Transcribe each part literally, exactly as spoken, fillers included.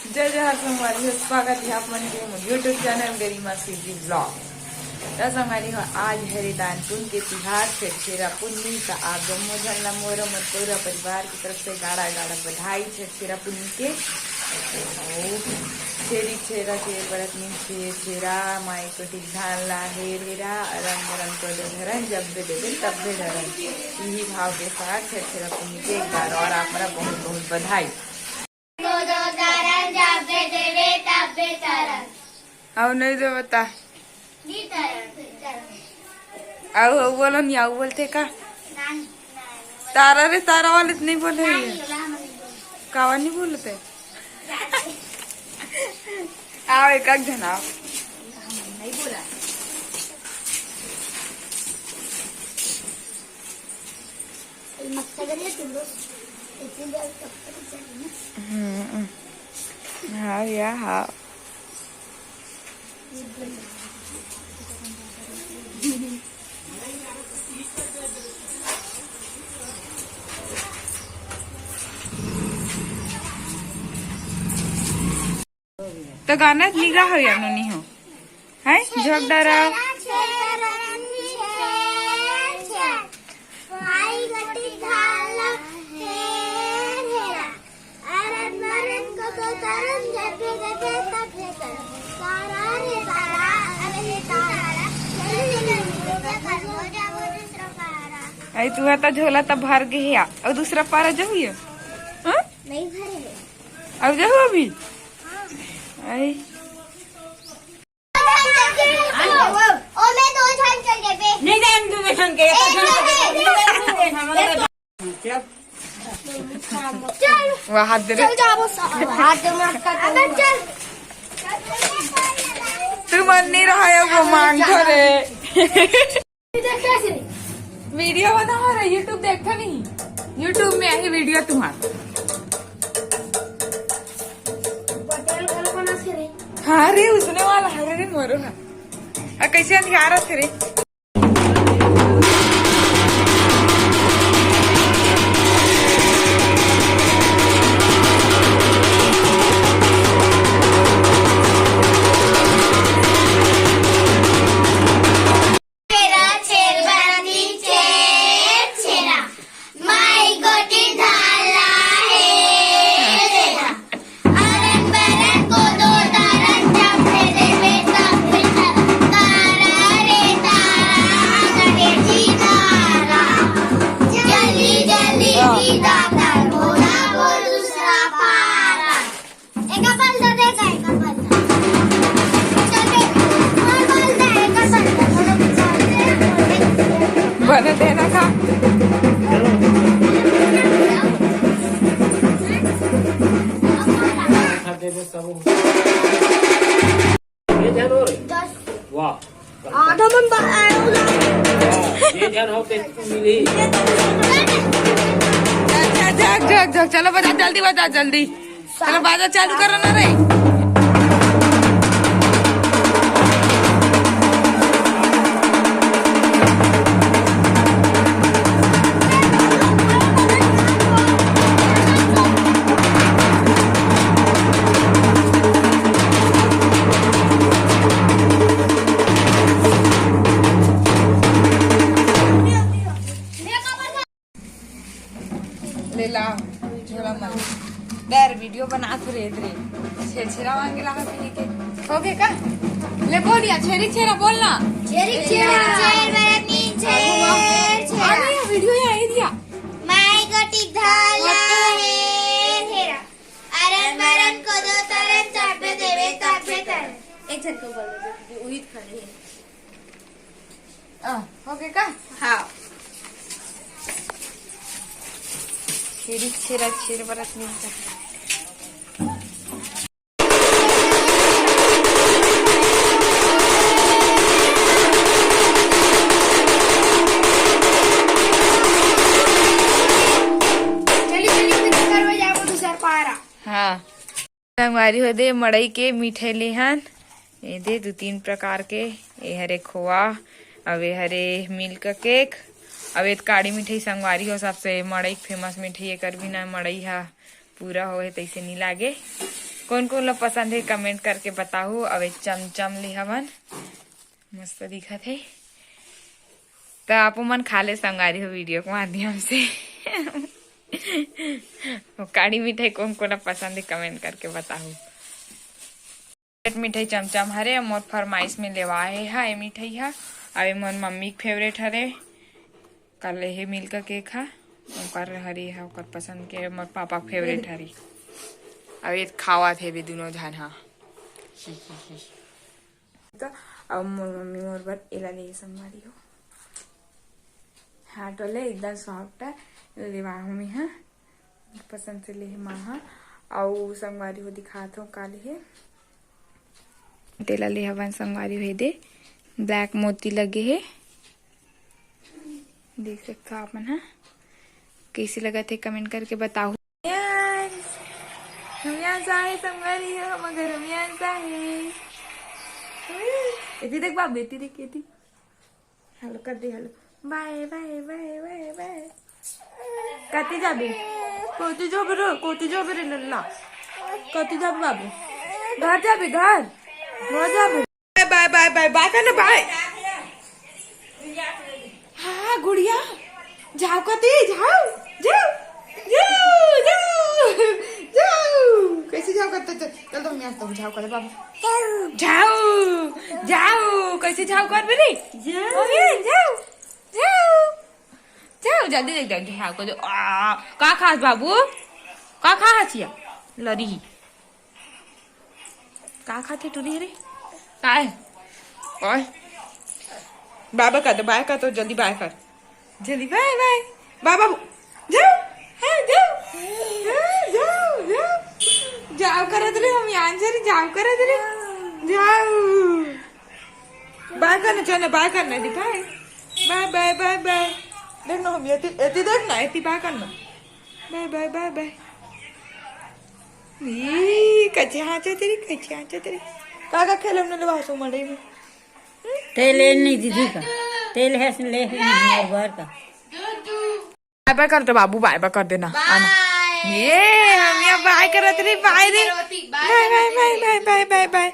जय जोहार संगवारी हो, स्वागत हे आप मन के मोर YouTube चैनल गरिमा सीजी ब्लॉग। त संगवारी हो, आज हरे दान पुन के तिहार, छेरछेरा पुन्नी। त आप जम्मो झन ला मोर अउ मोर पूरा परिवार के तरफ से गाड़ा गाड़ा बधाई छेरछेरा पुन्नी के। अउ छेरी छेरा के बरत में छेरछेरा, माई कोठी धान ला हेर हेरा, अरन बरन कोदो धरन, जब्बे देबे तब्बे धरन। इही भाव के साथ छेरछेरा पुन्नी के एक बार और आप मन ला बहुत बहुत बधाई। कोदो धरन जब्बे देबे तब्बे धरन। अउ नहीं देबे त? नहीं धरन, नहीं धरन। अउ, अउ बोलो नहीं, अउ बोलथे का? नहीं, नहीं। तारा रे तारा वाले तो नहीं बोले। नहीं, ओला हम नहीं बोले। कावा नहीं बोलते? आओ, एक एक झन आओ। नहीं बोला। ये मत कर रहे तुम लोग। इतनी देर तब तक चलेंगे। हम्म। हाँ या हाँ। त गाना निगा हो या नोनी हो, है झोंक डारा। आई तुहा त झोला त भर गे हे, अउ दूसरा पारा जहू ये? हाँ? नहीं भरे हे। अउ जहू अभी? हाँ। आई। ओमे दो झन चल जेबे। नहीं, नहीं, हम दू झन के, एक झन के, नहीं, नहीं, नहीं, नहीं, हम लोग चल। वाह, हाथ दे रे। चल जाबो सा-, हाथ दे मार कर। अबे चल। तू मन नहीं रहा है वो मांग रे। वीडियो बना रहा है, YouTube देखा नहीं? YouTube में आही वीडियो तुम्हारा। पटेल घर को ना से रे। हाँ रे, उसने वाला है रे मोरो है। आ, कैसे अंधियारा थे रे? छेरा छेर बरती छेर छेरा, माई गोटी धाला हे रेरा। अरन बरन कोदो दरन, जब दे देबे तब दे दरन। तारा रे तारा, गणेश जी तारा, जल्दी जल्दी विदा कर, बोला वो दूसरा पारा। एका पलटा दे का, एका पलटा। चल दे, और पलटा, एका पलटा। बने देना का। ये ध्यान हो रही। दस। वाह। आधा मन बा-, आयो ना। ये ध्यान हो ते मिली। जा, जा, जा, जा, जा, चलो बजा, जल्दी बजा, जल्दी। चलो, बाजा चालू करो ना रे। ले ला, झोला मन। दे रे, वीडियो बनात रे, दे रे। छेरछेरा मांगे ला, पीने के। हो गए का? ले बोल या, छेरी छेरा बोल ना। छेरी छेरा। छेर बरत नीन छेर छेरा। अरे, वीडियो ये आई दिया। माई गोटी धाला हे हेरा। अरन बरन कोदो तरन, चापे देवे तापे तरन। एक झन को बोल दे, उहित खड़े हैं। आ, हो गए का? हाँ। छेरी छेरा छेर बरत मिलता। चली, चली, फिर करवा जाबो दूसर पारा। हाँ। संगवारी हो दे मड़ई के मिठाई लेहन, ए दे दू तीन प्रकार के, ए हरे खोआ, अब ए हरे मिल्क केक, अब ए काड़ी मिठाई संगवारी हो, सबसे मड़ई के फेमस मिठाई, एकर बिना मड़ई हा पूरा होए तैसे नी लागे। कोन कोन ला पसंद हे, कमेंट करके बताहू। अब ये चमचम ले हवन, मस्त दिखत हे, त आपो मन खा ले संगवारी हो वीडियो के माध्यम से। वो काड़ी मिठाई कोन कोन ला पसंद हे, कमेंट करके बताहू। मिठाई चमचम हरे, मोर फरमाइश में लेवा हे हा, ये मिठाई हा। अब ये मोर मम्मी के फेवरेट हरे, कल हे मिल्क केक हा, ओकर हरे हा, ओकर पसंद के, मोर पापा के फेवरेट हरे। अब ये खावत हे बे दुनों झन हा। ही, ही, ही। तो अब मोर मम्मी मोर बर एला ले संगवारी हो। हार्ट वाले एकदम सॉफ्ट है, लेवा हूँ मैं हा। पसंद से ले हे माँ हा। अउ संगवारी हो दिखात हो का ले हे। तेला ले हवन संगवारी हो दे, ब्लैक मोती लगे हे, देख सकत हो आप मन हा। कैसे लगत हे कमेंट करके बताहू। Yes, हम यहाँ जाए संगवारी हो, मगर हम यहाँ जाए। एती देख बाबू, एती देख, एती। हेलो कर दे, हेलो। बाय, बाय, बाय, बाय, बाय। कति जाबे? कोती जाबे रे, कोती जाबे रे लल्ला? कति जाबे बाबू? घर जाबे, घर? घर जाबे? बाय, बाय, बाय, बाय, बाय कर ना, बाय। हाँ, गुड़िया। जाओ कति, जाओ, जाओ, जाओ, जाओ, जाओ। कैसे जाओ करते? चल, चल तो हम यहाँ से जाओ कर बाबू। जाओ, जाओ, कैसे जाओ कर बेटी? जाओ। अरे, जाओ, जाओ, जाओ, जल्दी देख, देख, जाओ कर दो। आ, का खास बाबू? का खा हसिया? लरी। का खाथे टूरी हरे? काय? ओए। बाय बाय कर दो, बाय कर दो, जल्दी बाय कर। जल्दी बाय बाय। बाबा, जाओ। हाँ, जाओ। हाँ, जाओ, जाओ। जाओ करत रे, हम यहाँ से रे, जाओ करत रे। जाओ। बाय करना, चल ना, बाय करना, दिखाए। बाय, बाय, बाय, बाय। देख ना, हम एती, एती देख ना, एती बाय करना। बाय, बाय, बाय, बाय। ई, कच्चे हाथ है तेरी, कच्चे हाथ है तेरी। का, का खेलम न लेवा सो मड़ई में? तेल ए नहीं दीदी का, तेल है सुन ले, मोर बर का। बाय बाय कर दे बाबू, बाय बाय कर देना, आना। ये, हम यहाँ बाय करत रही, बाय रे। बाय, बाय, बाय, बाय, बाय, बाय, बाय।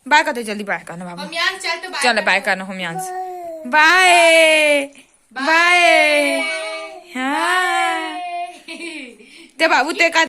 बाय कर दे, जल्दी बाय करना बाबू। हम यहाँ चल तो बाय चल, कर बाय दो। करना हम यहाँ से। बाय। बाय। हाँ। बाय। ते बाबू, ते का